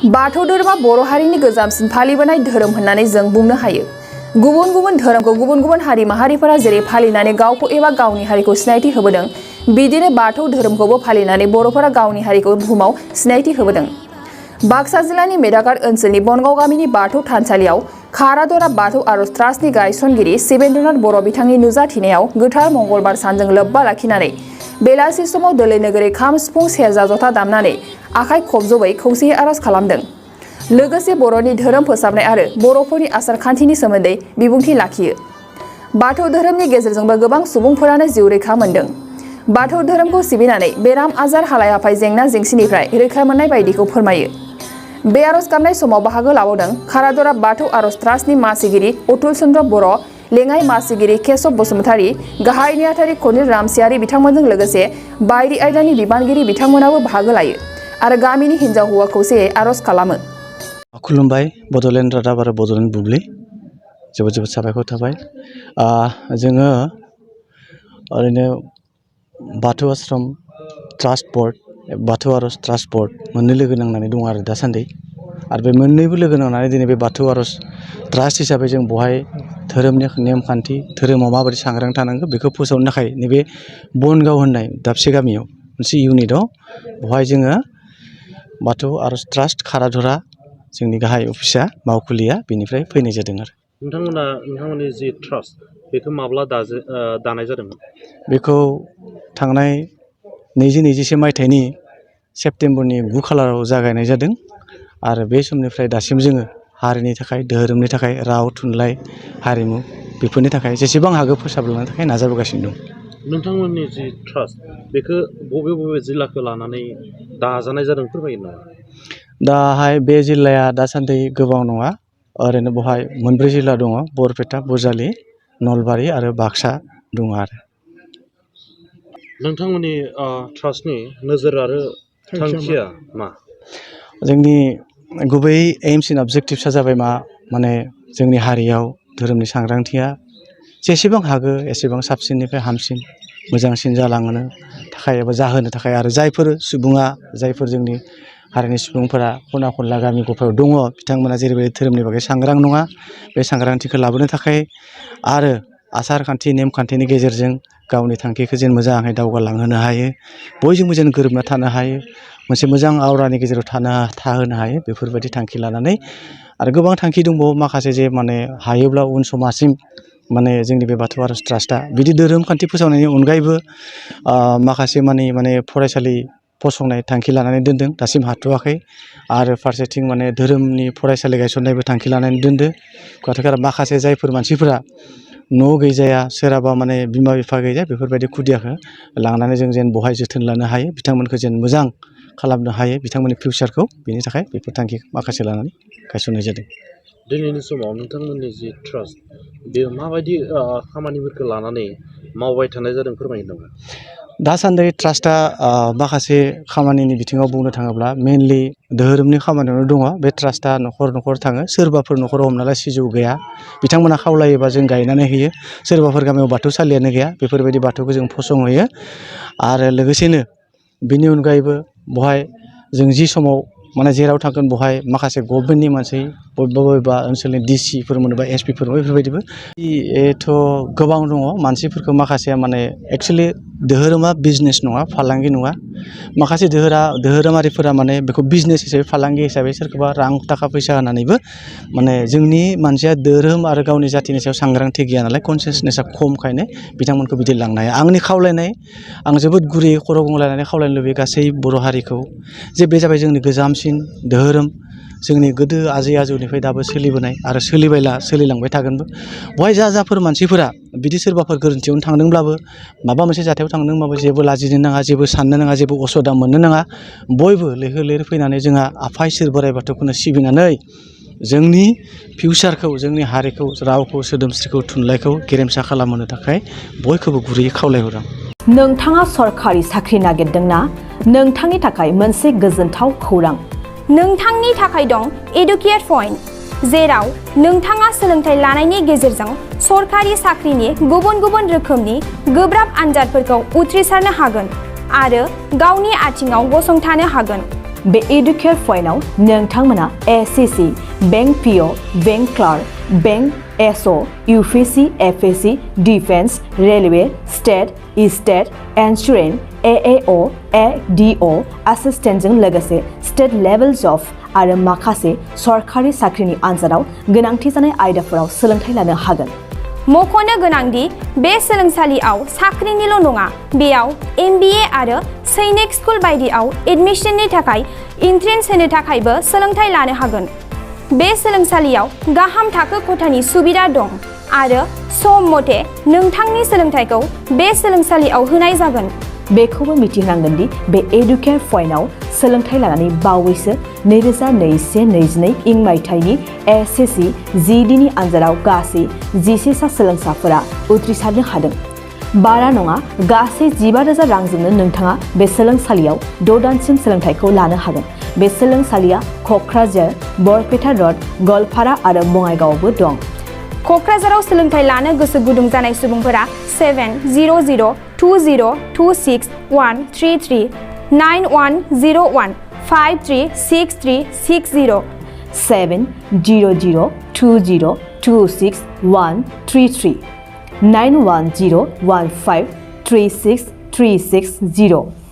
बाथौ धोरोमा बर' हारिनि गोजामसिन फालिबोनाय धोरोम होननानै जों बुंनो हायो। गुबुन गुबुन धोरोमखौ गुबुन गुबुन हारि माहारिफोरा जेरै फालिनानै गावखौ एबा गावनि हारिखौ सिनायथि होबोदों, बिदिनो बाथौ धोरोमखौबो फालिनानै बर'फोरा गावनि हारिखौ बुहुमाव सिनायथि होबोदों। बाक्सा जिल्लानि मेदाकाट ओनसोलनि बनगाव गामिनि बाथौ थानसालियाव खारादरा बाथौ आरज ट्रास्टनि गायसनगिरि शिबेन्द्रनाथ बर' बिथांनि नुजाथिनायाव गोथार मंगलबार सानजों लोब्बा लाखिनानै बेलासि समाव दोलै नोगोरै खाम सिफुं सेरजा जथा दामनानै आखाइ खबजबै खौसेयै आरज खालामदों। लोगोसे बर'नि धोरोम फोसाबनाय आरो बर'फोरनि आसार खान्थिनि सोमोन्दै बिबुंथि लाखियो। बाथौ धोरोमनि गेजेरजोंबो गोबां सुबुंफोरानो जिउ रैखा मोन्दों। बाथौ धोरोमखौ सिबिनानै बेराम आजार हालाय हाफाय जेंना जेंसिनिफ्राय रैखा मोननाय बायदिखौ फोरमायो। बे आरज गाबनाय समाव बाहागो लाबावदों खारादरा बाथौ आरज ट्रास्टनि मासिगिरि अतुल चन्द्र बर', लेङाइ मासिगिरि केशव बसुमतारी, गाहाय नेहाथारि कनिल रामसियारि बिथांमोनजों लोगोसे बायदि आयदानि बिबानगिरि बिथांमोनाबो बाहागो लायो आरो गामिनि हिन्जाव हौवा खौसेयै आरज खालामो। खुलुमबाय। बड'लेण्ड रादाब आरो बड'लेण्ड बुब्लि जोबोद जोबोद साबायखर थाबाय। जोङो ओरैनो बाथौ आश्रम ट्रास्ट बर्ड, बाथौ आरज ट्रास्ट बर्ड मोननै लोगो नांनानै दङ आरो दासान्दि। आरो बे मोननैबो लोगो नांनानै दिनै बे बाथौ आरज ट्रास्ट हिसाबै जों बहाय धोरोमनि नेमखान्थि, धोरोमाव माबायदि सांग्रां थानांगौ बेखौ फोसावनो थाखाय नैबे बनगाव होननाय दाबसे गामियाव मोनसे इउनिटआव बहाय जोङो बाथौ आरज ट्रास्ट खाराधरा जोंनि गाहाय अफिसा मावखुलिया बेनिफ्राय फैनाय जादों आरो। नोंथांमोननि जि ट्रास्ट बेखौ माब्ला दानाय जादोंमोन? बेखौ थांनाय 2021 मायथाइनि सेप्तेम्बरनि 9 खालाराव जागायनाय जादों आरो बे समनिफ्राय दासिम जोङो हारिनि थाखाय, धोरोमनि थाखाय, राव थुनलाइ हारिमु बेफोरनि थाखाय जेसेबां हागौ फोसाबलांनो थाखाय नाजाबोगासिनो दं। नोंथांमोननि जि ट्रास्ट बेखौ बबे बबे जिल्लाखौ लानानै दाजानाय जादों फोरमायगोन नामा? दाहाय बे जिल्लाया दासान्दि गोबां नङा, ओरैनो बहाय मोनब्रै जिल्ला दङ, बरपेटा, बजालि, नलबारि आरो बाक्सा दङ आरो। नोंथांमोननि ट्रास्टनि नोजोर आरो थांखिया मा? जोंनि गुबै एइम्स एन्ड अबजेक्टिभ्सआ जाबाय माने जोंनि हारियाव धोरोमनि सांग्रांथिया जेसेबां हागौ एसेबां साबसिननिफ्राय हामसिन मोजांसिन जालांनो थाखाय एबा जाहोनो थाखाय आरो जायफोर सुबुङा, जायफोर जोंनि हारिनि सुबुंफोरा खना खनला गामि गफायाव दङ, बिथांमोना जेरैबायदि धोरोमनि बागै सांग्रां नङा, बे सांग्रांथिखौ लाबोनो थाखाय आरो आसार खान्थि नेमखान्थिनि गेजेरजों गावनि थांखिखौ जेन मोजाङै दावगालांहोनो हायो, बयजोंबो जेन गोरोबना थानो हायो, मोनसे मोजां आवरानि गेजेराव थाहोनो हायो, बेफोरबायदि थांखि लानानै आरो गोबां थांखि दंबावो माखासे जे माने हायोब्ला उन समासिम माने जोंनि बे बाथौ आरज ट्रास्टआ बिदि धोरोम खान्थि फोसावनायनि अनगायैबो माखासे माने फरायसालि फसंनाय थांखि लानानै दोनदों, दासिम हाथ'वाखै। आरो फारसेथिं माने धोरोमनि फरायसालि गायसननायबो थांखि लानानै दोनदो। गथिखे माखासे जायफोर मानसिफोरा न' गैजाया, सोरहाबा माने बिमा बिफा गैजाया, बेफोरबायदि खुदियाखौ लांनानै जों जेन बहाय जोथोन लानो हायो, बिथांमोनखौ जेन मोजां खालामनो हायो, बिथांमोननि फिउचारखौ, बेनि थाखाय बेफोर थांखि माखासे लानानै गायसननाय जादों। दिनैनि समाव नोंथांमोननि जि ट्रास्ट बेयो माबायदि खामानिफोरखौ लानानै मावबाय थानाय जादों फोरमायगोन नामा? दासान्दि ट्रास्टआ माखासे खामानिनि बिथिङाव बुंनो थाङोब्ला मेनलि धोरोमनि खामानियावनो दङ। बे ट्रास्टआ न'खर न'खर थाङो, सोरबाफोर न'खराव हमना ला सिजौ गैया, बिथांमोना खावलायोबा जों गायनानै होयो, सोरबाफोर गामियाव बाथौसालियानो गैया, बेफोरबायदि बाथौखौ जों फसंहैयो। आरो लोगोसेनो बिनि अनगायैबो बहाय जों जि समाव माने जेराव थांगोन बहाय माखासे गभर्नमेन्टनि मानसि, बबेबा ओनसोलनि डिसिफोर मोनोबा एसपिफोर बेफोरबायदिबो एथ' गोबां दङ। मानसिफोरखौ माखासेया माने एक्सुवेलि धोरोमा बिजनेस नङा, फालांगि नङा। माखासे धोरोमारिफोरा माने बेखौ बिजनेस हिसाबै, फालांगि हिसाबै सोरखौबा रां थाखा फैसा होनानैबो माने जोंनि मानसिया धोरोम आरो गावनि जाथिनि सायाव सांग्रांथि गैया नालाय, कनसियासनेसा खमखायनो बिथांमोनखौ बिदि लांनो हाया। आंनि खावलायनाय, आं जोबोद गुरैयै खर' गंलायनानै खावलायनो लुबैयो गासै बर' हारिखौ जे बे जाबाय जोंनि गोजामसिन धोरोम, जोंनि गोदो आजै आजौनिफ्राय दाबो सोलिबोनाय आरो सोलिलांबाय थागोनबो। बहाय जाफोर मानसिफोरा बिदि सोरबाफोर गोरोन्थियावनो थांदोंब्लाबो, माबा मोनसे जाथायाव थांदोंब्लाबो जेबो लाजिनो नाङा, जेबो साननो नाङा, जेबो असुबिदा मोननो नाङा। बयबो लैहोर लैहोर फैनानै जोंहा आफा इसोर बोराइ बाथौखौनो सिबिनानै जोंनि फिउचारखौ, जोंनि हारिखौ, रावखौ, सोदोमस्रिखौ, थुनलाइखौ गेरेमसा खालामहोनो थाखाय बयखौबो गुरैयै खावलायहरो। नोंथाङा सरखारि साख्रि नागिरदोंना? नोंथांनि थाखाय मोनसे गोजोनथाव खौरां। नोंथांनि थाखाय दं एडुकेट पइन्ट, जेराव नोंथाङा सोलोंथाइ लानायनि गेजेरजों सरखारि साख्रिनि गुबुन गुबुन रोखोमनि गोब्राब आनजादफोरखौ उथ्रिसारनो हागोन आरो गावनि आथिङाव गसंथानो हागोन। बे एडुकेट पइन्टआव नोंथांमोना SSC, bank PO, bank clerk, bank SO, UPSC, FSC, defence, railway, state, state, insurance, AAO, ADO, एसिस्टेन्टजों लोगोसे स्टेट लेभेल जब आरो माखासे सरकारि साख्रिनि आनजादाव गोनांथि जानाय आयदाफोराव सोलोंथाइ लानो हागोन। मख'नो गोनांदि बे सोलोंसालियाव साख्रिनिल' नङा, बेयाव MBA आरो सैनिक स्कुल बायदियाव एडमिशननि थाखाय एन्ट्रेन्स होनो थाखायबो सोलोंथाइ लानो हागोन। बे सोलोंसालियाव गाहाम थाखो खथानि सुबिदा दं आरो सम मथे नोंथांनि सोलोंथाइखौ बे सोलोंसालियाव होनाय जागोन। बेखौबो मिथिनांगोन दि बे एडुकेट पइन्टआव सोलोंथाइ लानानै बावैसो 2021-22 इं मायथाइनि एसएससि GDनि आनजादाव गासै 11 सा सोलोंसाफोरा उथ्रिसारनो हादों। बारा नङा, गासै 15,000 रांजोंनो नोंथाङा बे सोलोंसालियाव 6 दानसिम सोलोंथाइखौ लानो हागोन। बे सोलोंसालिया क'क्राझार, बरपेटा र'ड, गवालपारा आरो बङाइगावआवबो दं। क'क्राझाराव सोलोंथाइ लानो गोसो गुदुं जानाय सुबुंफोरा 70020261333 9101536360 70020261333 9101536360